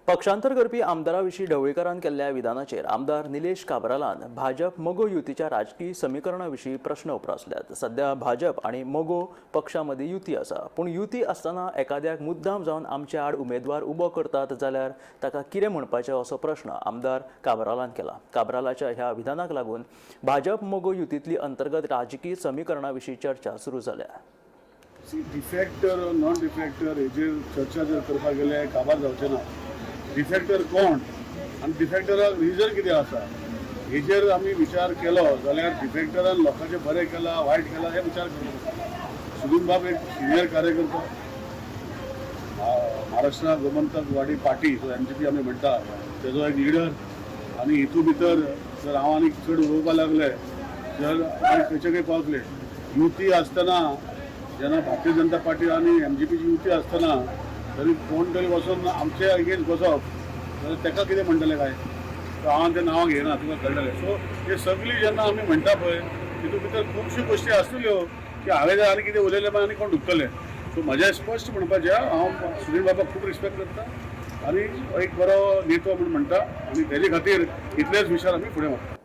पक्षांतर करपी आमदारा विशीं ढवळीकारान केल्ल्या विधानाचेर आमदार निलेश काब्रालान भाजप मगो युतीच्या राजकी समीकरणा विशीं प्रस्न उप्रासल्यात. सध्या भाजप आनी मगो पक्षां मदीं युती आसा, पूण युती आसतना एकाद्याक मुद्दाम जावन आमचे आड उमेदवार उबो करतात जाल्यार ताका कितें म्हणपाचें असो प्रस्न आमदार काब्रालान केला. काब्रालाच्या ह्या विधानाक लागून भाजप मगो युतींतली अंतर्गत राजकी समीकरणा विशीं चर्चा सुरू जाल्या. सी, डिफेक्टर, नॉन डिफेक्टर हेजेर चर्चा जर करपाक गेले काबार जावचें ना. डिफेक्टर कोण आनी डिफेक्टराक रिजन कितें आसा हेजेर आमी विचार केलो जाल्यार डिफेक्टरान लोकांचें बरें केलां, वायट केलां हे विचार करपाक पडटलो. सुदिन बाब एक सिनियर कार्यकर्तो, महाराष्ट्र गोमंतकवादी पार्टी जो एमजीपी आमी म्हणटा तेजो एक लिडर. आनी हितून भितर जर हांव आनी चड उलोवपाक लागले जर आमी खंयचे खंय पावतले. युती आसतना जेन्ना भारतीय जनता पार्टी आनी एमजीपीची युती आसतना तरी कोण तरी वचून आमचे अगेन्स्ट बसप जाल्यार ताका कितें म्हणटले काय? सो हांव तें नांवां घेयना, तुका कळटलें. सो हे सगळी जेन्ना आमी म्हणटा पळय तितून भितर खुबश्यो गोश्टी आसतल्यो की हांवें जर आनी कितें उलयलें मागीर आनी कोण दुखतले. सो म्हजें स्पश्ट म्हणपाचें, हांव सुनील बाबाक खूब रिस्पेक्ट करता आनी एक बरो नेतो म्हूण म्हणटा आनी तेजे खातीर इतलेच विचार आमी फुडें व्हरता.